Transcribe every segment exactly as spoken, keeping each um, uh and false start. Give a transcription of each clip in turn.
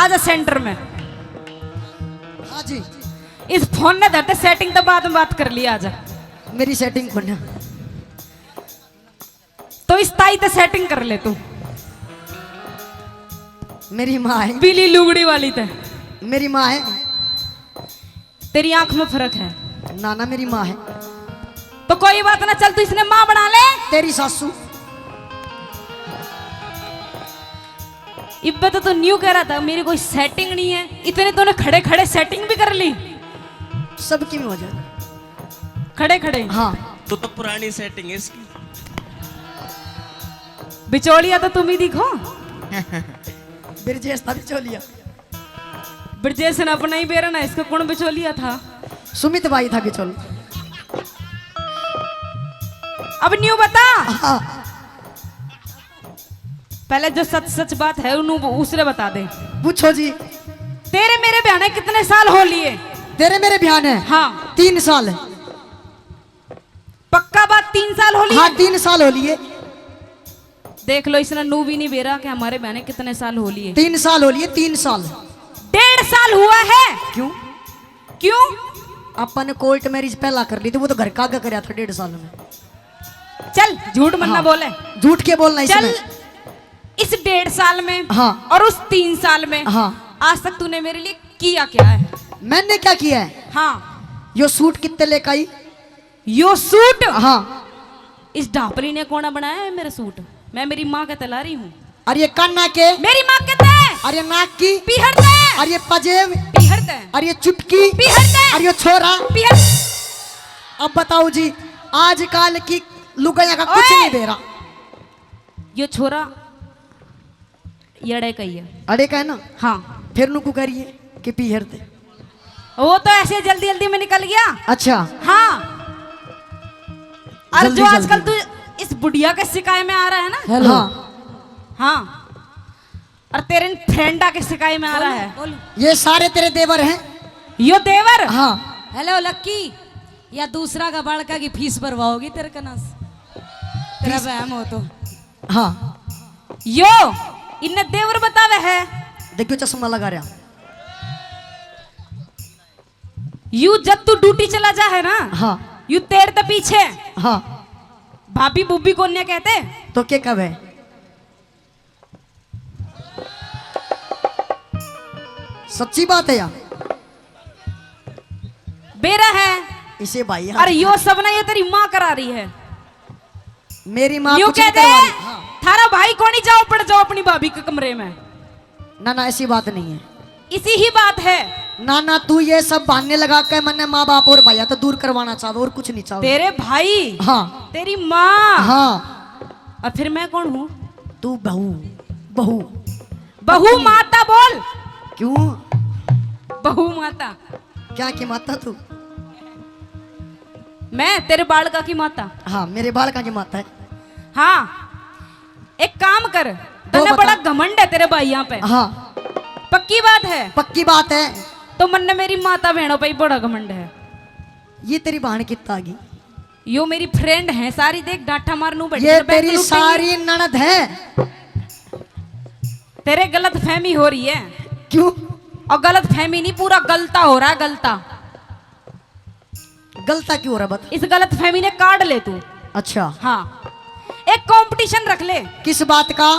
आजा सेंटर में। हाँ जी। इस फोन ने धरते, सेटिंग तो बाद में बात कर लिया। आजा। मेरी सेटिंग को ना। तो इस ताई ते सेटिंग कर ले तू। मेरी माँ है। पीली लुगड़ी वाली ते। मेरी माँ है। तेरी आंख में फर्क है। ना ना, मेरी माँ है। तो कोई बात ना, चल तू इसने माँ बना ले। तेरी सासू। इब्बे तो तू न्यू कह रहा था मेरी कोई सेटिंग नहीं है, इतने तूने खड़े खड़े सेटिंग भी कर ली। सबकी भी हो जाए। खड़े खड़े। हाँ। तो तो पुरानी सेटिंग है इसकी। बिचौलिया तो तुम ही दिखो। ब्रजेश था बिचौलिया। ब्रजेश ने अपना ही बेरा ना, इसका कौन बिचौलिया था? सुमित भाई था बिचौलिया। अब न्यू बता। हाँ। पहले जो सच सच बात है उन्हों उसने बता दे। पूछो जी। तेरे मेरे ब्याह ने कितने साल हो लिए? तेरे मेरे ब्याह ने? हाँ। तीन साल। पक्का बात, तीन साल हो लिए? हाँ, तीन साल हो लिए। देख लो, इसने नू भी नहीं बेरा कि हमारे ब्याह ने कितने साल हो लिए। तीन साल हो लिए, तीन साल। डेढ़ साल हुआ है। क्यों? क्यों? अपन ने कोर्ट मैरिज पहला कर ली थी, वो तो घर का आगे करया था डेढ़ साल में। चल, झूठ मत ना हाँ। बोले। झूठ के बोलना चल, इसमें? इस डेढ़ साल में हाँ। और उस तीन साल में हाँ। आज तक तूने मेरे लिए किया क्या है? मैंने क्या किया है? हाँ। यो सूट कितने लेकर आई? यो सूट? हाँ। इस ढापली ने कौन बनाया है मेरा सूट? मैं मेरी माँ के तला रही हूँ। और ये काना के? मेरी माँ के ते। और ये नाक की? पीहर ते। और ये पजेब? पीहर ते। और ये चुटकी? पीहर ते। और ये छोरा? पीहर। अब बताओ जी, आजकल की लुगाइयाँ का कुछ ओए! नहीं दे रहा। यो छोरा, ये अड़े का ही है। अड़े का है ना? हाँ। फिर नुकू करिए कि पीहर ते। वो तो ऐसे जल्दी जल्दी में निकल गया। अच्छा। हाँ। और जल्दी जो जल्दी। आजकल तू इस बुढ़िया के शिकायत में आ रहा है ना? हेलो। हाँ। हाँ। और तेरे फ्रेंडा के शिकायत में आ रहा है। ये सारे तेरे देवर हैं? यो देवर? हाँ। हेलो लक्की, या दूसरा का बालका की फीस भरवाओगी तेरे कना से? तेरा फीस? बहम हो तो। हाँ। यो इन्ने देवर बतावे है। देखियो चश्मा लगा रहा। यू जब तू ड्यूटी चला जा है ना, हाँ। यू तेरे ते पीछे। हाँ। भाभी बूबी को न्या कहते? तो के कहे? सच्ची बात है यार। बेरा है। इसे भाई यार। अरे यो सब ना, ये तेरी माँ करा रही है। मेरी माँ यूं कुछ नहीं कह दे, करवा रही। हाँ। थारा भाई कोनी, जाओ पड़ जाओ अपनी भाभी के कमरे में। ना, ना, ऐसी बात नहीं है। इसी ही बात है। ना, ना, तू ये सब बहाने लगा के मन्ने माँ बाप और भैया तो दूर करवाना चाहवे और कुछ नहीं चाहवे। तेरे भाई, हाँ। तेरी माँ। हाँ। और फिर मैं कौन हूँ? तू बहू, बहू। बहू माता बोल। क्यों? बहू माता। क्या की माता तू? मैं तेरे बालका की माता। हाँ, मेरे बालका की माता है। हाँ, एक काम कर, दो तन्ने बता। बड़ा घमंड है तेरे भाइयां पे। हाँ। पक्की बात है? पक्की बात है। तो मन्ने मेरी माता बहनों पे ही बड़ा घमंड है। ये तेरी बहन कितना आ गई? यो मेरी फ्रेंड है सारी, देख डांठा मारनू बैठी ये है, बैंक तेरी लूटेंगे। सारी ननद है। तेरे गलत फहमी हो रही है। क्यों? और गलत फहमी नहीं, पूरा गलता हो रहा है, गलता। गलता क्यों हो रहा बता? इस गलत फहमी ने काट ले तू। अच्छा। हाँ, एक कंपटीशन रख ले। किस बात का?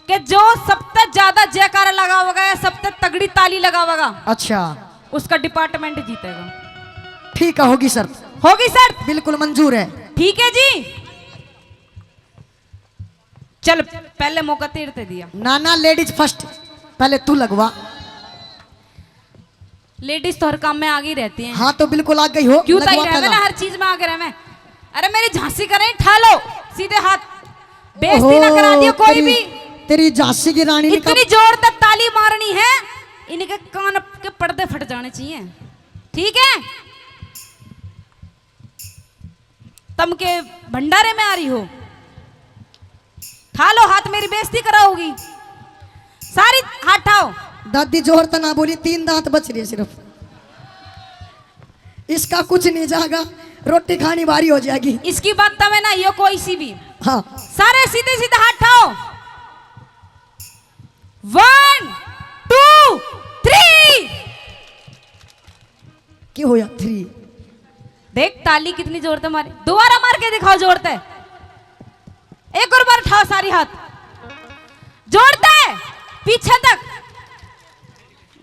कि जो सबसे ज्यादा जयकारा लगावेगा या सबसे तगड़ी ताली लगावेगा, अच्छा। उसका डिपार्टमेंट जीतेगा। ठीक है, होगी शर्त। होगी शर्त? बिल्कुल मंजूर है। ठीक है जी, चल पहले मौका तेरे ते दिया। ना ना, लेडीज फर्स्ट, पहले तू लगवा। लेडीज तो हर काम में आगे रहती हैं। हाँ, तो बिल्कुल आगे ही हो, क्यों ताई लगवा रहवे पहला। ना, हर चीज में आगे रहवे। अरे मेरी झांसी करें, ठा लो सीधे हाथ। बेइज्जती ना करा दियो कोई भी। तेरी झांसी की रानी ने इतनी जोर तक ताली मारनी है, इनके कान के पर्दे फट जाने चाहिए। ठीक है, तम के भंडारे में आ रही हो, ठा लो हाथ, मेरी बेइज्जती कराओगी। सारी हाथ ठाओ। दादी जोर तो ना बोली, तीन दांत बच रहे सिर्फ। इसका कुछ नहीं जाएगा, रोटी खानी भारी हो जाएगी। इसकी बात तमे ना यो कोई सी भी। हाँ। सारे सीधे सीधे हाथ ठाओ। One, two, three। क्यों होया थ्री? देख, ताली कितनी जोर ते मारे। दोबारा मार के दिखाओ जोर ते। एक और बार उठाओ सारी हाथ। जोर ते, पीछे तक।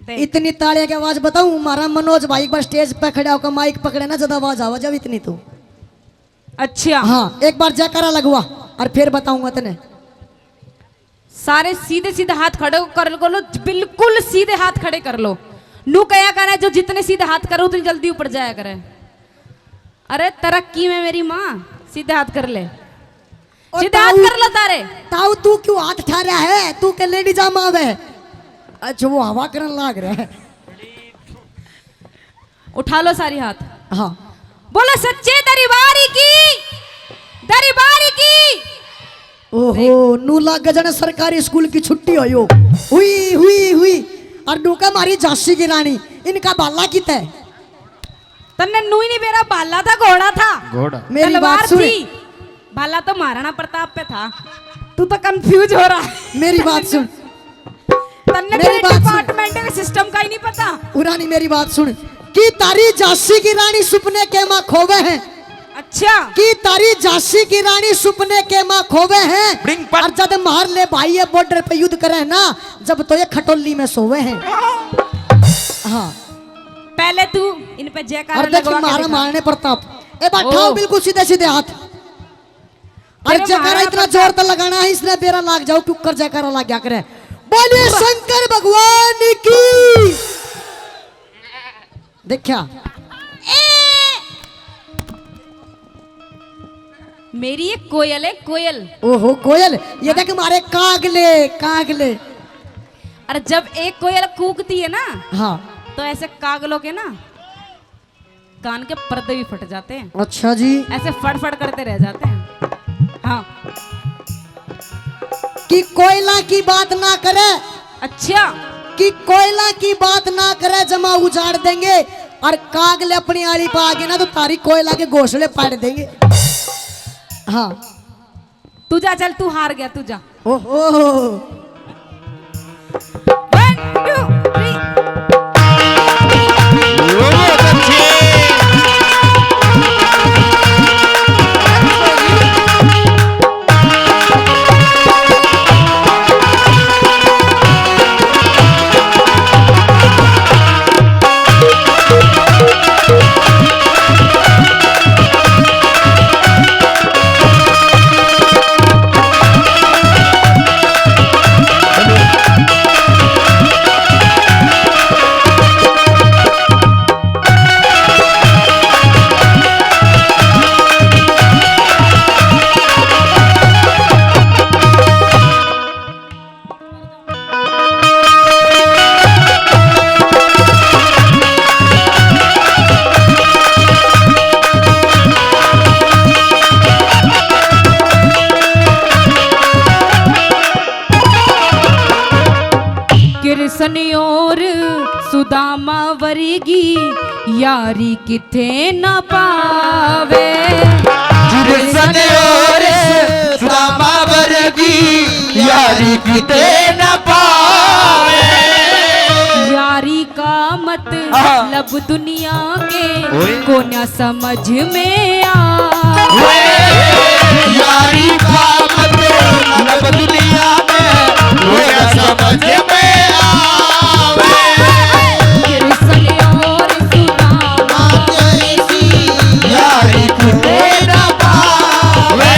देख। इतनी तालियां की आवाज बताऊं, हमारा मनोज भाई एक बार स्टेज पे खड़ा होकर माइक पकड़े ना, ज्यादा आवाज आवा जब इतनी तो। अच्छा। हाँ, एक बार जयकारा लगवा और फिर बताऊंगा तने। सारे सीधे सीधे हाथ खड़े कर लो, बिल्कुल सीधे हाथ खड़े कर लो। नू कया करे, जो जितने सीधे हाथ करे उतनी जल्दी ऊपर जाया करे। अरे तरक्की में मेरी माँ, सीधे हाथ कर ले। ओ सीधे हाथ ताऊ, कर लो तारे। ताऊ तू क्यों हाथ ठा रहा है? तू के लेडीज आम आवे? अच्छा वो हवा करन लाग रहा है। उठा लो सारी हाथ। हाँ। बोलो सच्चे दरबार की, दरबार की। ओहो, नू लागे जाने सरकारी स्कूल की छुट्टी होयो। हुई, हुई, हुई। और नू के मारी झांसी की रानी, इनका बाला कित है? तन्ने नू ही नहीं बेरा, बाला था, घोड़ा था। घोड़ा। मेरी तलवार बात सुन। थी। बाला तो महाराणा प्रताप पे था। तू तो कंफ्यूज हो रहा है। मेरी बात सुन। तन्ने मेरी तेरे बात सुन। डिपार्टमेंट के सिस्टम का ही नहीं पता। उरानी मेरी बात सुन। कि तारी झांसी की रानी सुपने के माँ खोवे हैं। अच्छा। कि तारी झांसी की रानी सुपने के माँ खोवे हैं। ब्रिंग पर। और जद मार ले भाई ये बॉर्डर पे युद्ध करे ना, जब तो ये खटोली में सोवे हैं। हाँ। पहले तू इन पे जयकारा और देख लगवा के मारा दिखा। मारने प्रताप। ए बैठा हो ओ। बिल्कुल सीधे सीधे हाथ। अरे अरे जयकारा महाराणा इतना प्रताप। जोर तो लगाना है, इसने बेरा लाग जाओ, क्यों कर जयकारा लाग गया करे। बोलिए शंकर भगवान की। देखा? ए! मेरी एक कोयल है, कोयल। ओहो, कोयल। ये देख मारे कागले, कागले। अरे जब एक कोयल कूकती है ना, हाँ। तो ऐसे कागलों के ना कान के पर्दे भी फट जाते हैं। अच्छा जी। ऐसे फड़फड़ करते रह जाते हैं। हाँ। कि कोयला की बात ना करे। अच्छा। कि कोयला की बात ना करे, जमा उजाड़ देंगे। और कागले अपनी आली पे आ गए ना, तो तारी कोयला के घोंसले पाड़ देंगे। हाँ। तू जा, चल, तू हार गया, तू जा। ओहो। One, two, three। कृष्ण और सुदामा वर्गी यारी किथे ना पावे। कृष्ण और सुदामा वर्गी यारी किथे ना पावे। यारी का मत आहा। लब दुनिया के ओए। कोन्या समझ में आ। ओए, यारी का मतलब दुनिया में कोन्या समझ में आवे। कृष्ण और सुदामा जैसी यारी किथे ना पावे।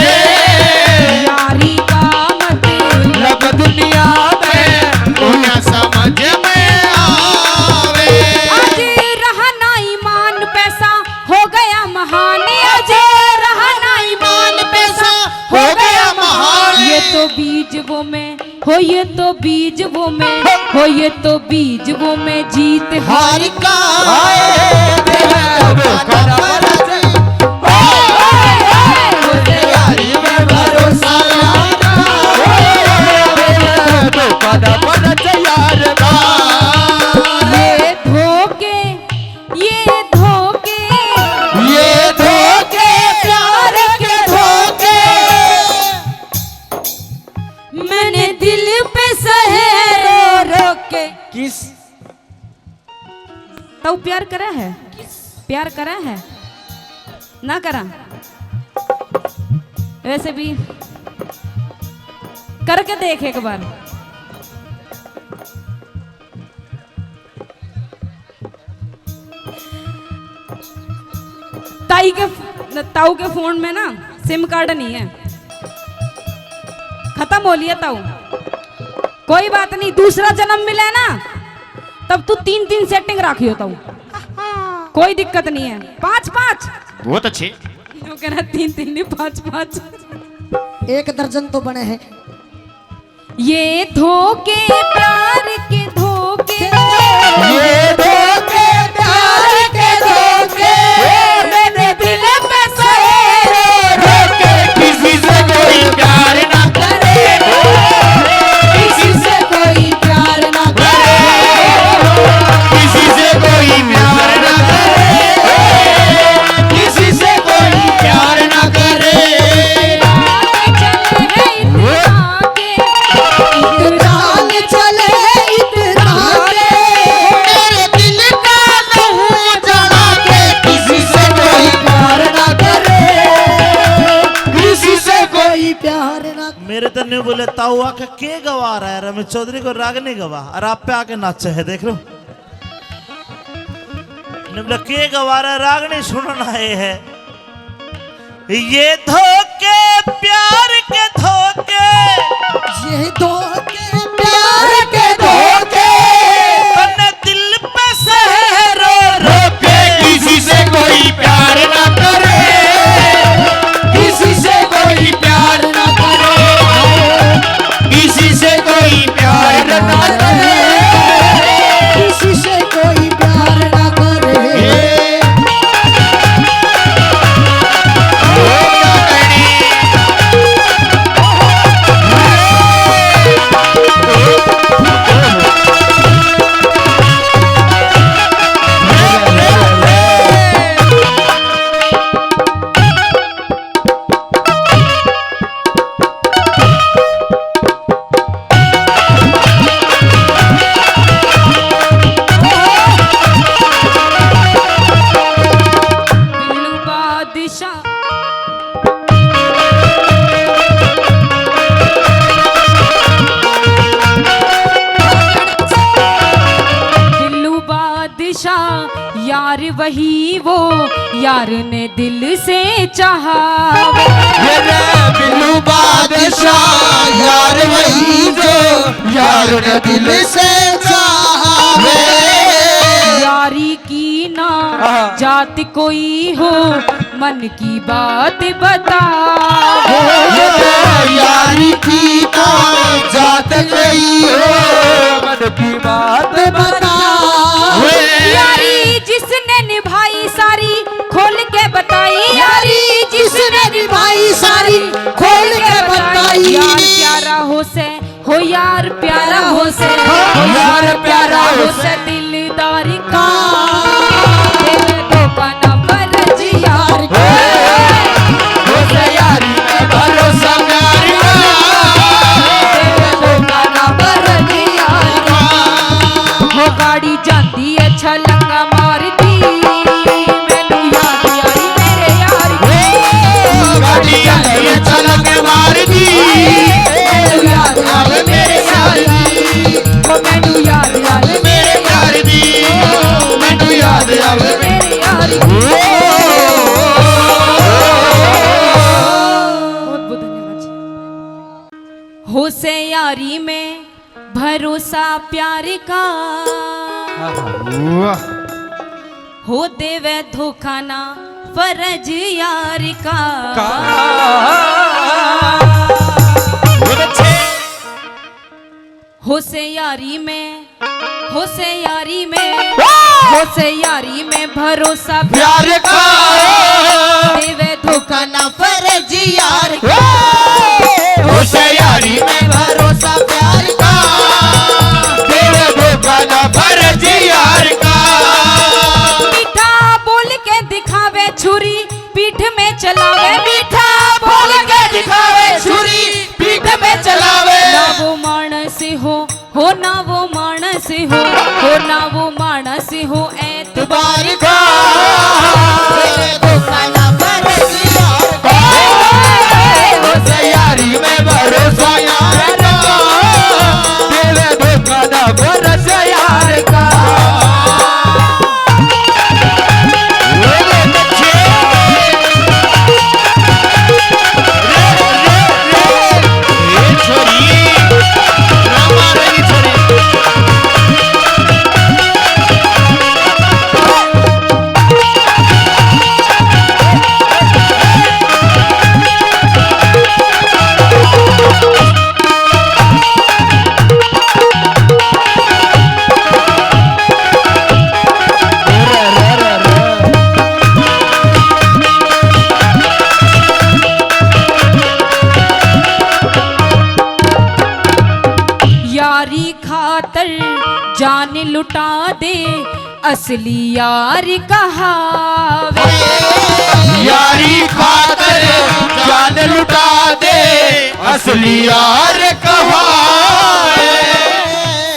यारी का मतलब दुनिया में कोन्या समझ में आवे। आज रहना ईमान पैसा हो गया महान, आज रहना ईमान पैसा हो गया महान। ये तो बीज वो मैं, हो ये तो बीज वो मैं, हो ये तो बीज वो मैं जीत हार का। हाय, तेरा धोखा न पड़ जाए। हाय, हाय, हाय, मुझे यारी में भरोसा यार। हाय, तेरा धोखा न पड़ जाए यार। ये धोखे, ये धोखे, ये धोखे, प्यार के धोखे। मैंने दिल पे सहे रे वो प्यार करा है? प्यार करा है? ना करा? वैसे भी करके देख एक बार। ताई के, ताऊ के फोन में ना सिम कार्ड नहीं है, खत्म हो लिया ताऊ। कोई बात नहीं, दूसरा जन्म मिले ना, तब तू तीन तीन सेटिंग राखियो ताऊ, कोई दिक्कत नहीं है। पाँच पाँच। बहुत अच्छे। यूं कहना, तीन तीन नहीं, पाँच पाँच। एक दर्जन तो बने हैं। ये धोखे प्यार के धोखे, ये धोखे प्यार के धोखे, मैंने दिल पे सहेरे रोके। किसी से कोई प्यार ना करे, किसी से कोई प्यार ना करे, किसी से कोई प्यार ना करे, किसी से कोई प्यार ना करे। इतना के, इतना के, मेरे दिल का लहू जला के, किसी से कोई प्यार ना करे, किसी से कोई प्यार ना। मेरे तो न्यू बोले, ताऊ आके के गवा रहा है, रमेश चौधरी को राग नहीं गवा और आप पे आके नाचे है, देख लो। ने बोला, के गवा रहा है, राग नहीं सुनना है, है। ये धोखे प्यार के धोखे, ये धोखे प्यार के धोखे, तन्ने दिल पे सहेरे रोके। किसी से कोई प्यार ना करे, किसी से कोई प्यार ना करे, किसी से कोई प्यार ना करे, किसी से कोई प्यार ना करे। बिल्लू बादशाह। बिल्लू बादशाह यार वही वो, यार ने दिल से चाहा। ये रे बिल्लू बादशाह, यार वही जो, यार ने दिल से चाहा। यारी की ना हाँ। जात कोई हो, मन की बात बता। ये रे यारी की ना जात कोई हो, मन की बात बता। यारी जिसने निभाई सारी, खोल के बताई। यारी जिसने निभाई सारी, खोल के बताई। यार प्यारा हो से, हो यार प्यारा हो से, हो यार प्यारा हो से दिलदार का। तेरे धोखा ना फर्ज यार का। हो से यारी में भरोसा प्यार का। तेरे धोखा ना फर्ज यार का। हो गाड़ी जाती है छलंगा मारती, मैनू याद आई मेरे यार की। गाड़ी जाती है छलंगा मारती, मैनू याद आई मेरे यार की। ओ मैनू याद आई मेरे यार की। ओ मैनू याद आई मेरे यार की। बहुत बहुत धन्यवाद जी। हो से यारी में भरोसा प्यार का। वाह। हो देवे धोखा ना फर्ज यार का। का। बहुत अच्छे। हो से यारी में, हो से यारी में, वाह। हो से यारी में भरोसा प्यार का। देवे धोखा ना फर्ज यार का। हो से यारी में भरोसा प्यार का, तेरे धोखा ना फर्ज यार का। मीठा बोल के दिखावे छुरी, पीठ में चलावे। मीठा बोल के दिखावे छुरी, पीठ में चलावे। ना वो मानस हो, हो ना वो मानस हो, हो ना वो मानस हो, ऐ तो तर जान लुटा दे, असली यार कहावे। यारी खातर जान लुटा दे, असली यार कहावे।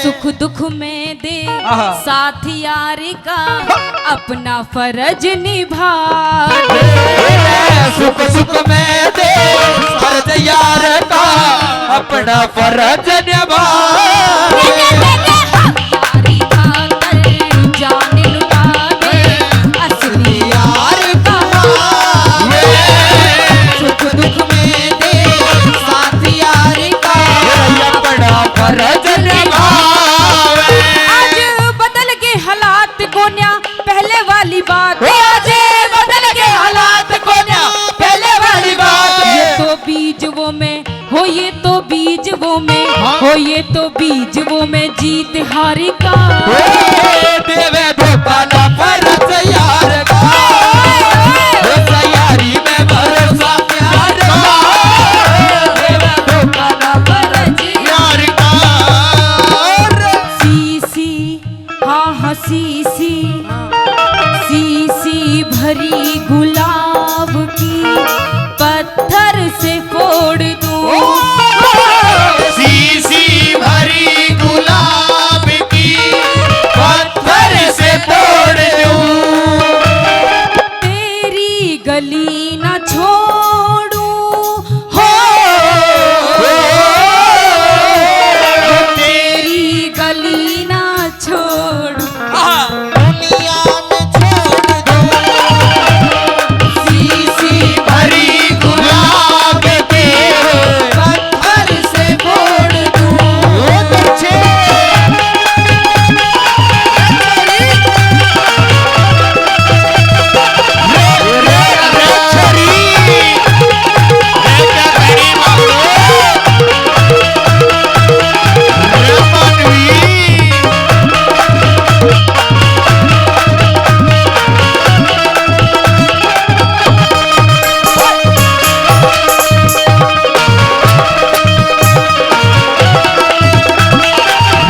सुख दुख में दे आहा। साथ यार का, अपना फर्ज निभावे। सुख सुख में दे फर्ज यार का, अपना फर्ज निभावे। यारी खातर जान लुटा दे, असली यार कहावे। सुख दुख में दे साथ यार का, अपना फर्ज निभावे। आज बदल गए हालात कोन्या, पहले वाली बात। आज बदल गए हालात कोन्या, पहले वाली बात। ये तो बीज वो में हो, ये तो बीज वो में हाँ। हो, ये तो बीज वो में जीत हार का। ओ, देवे धोखा ना फर्ज यार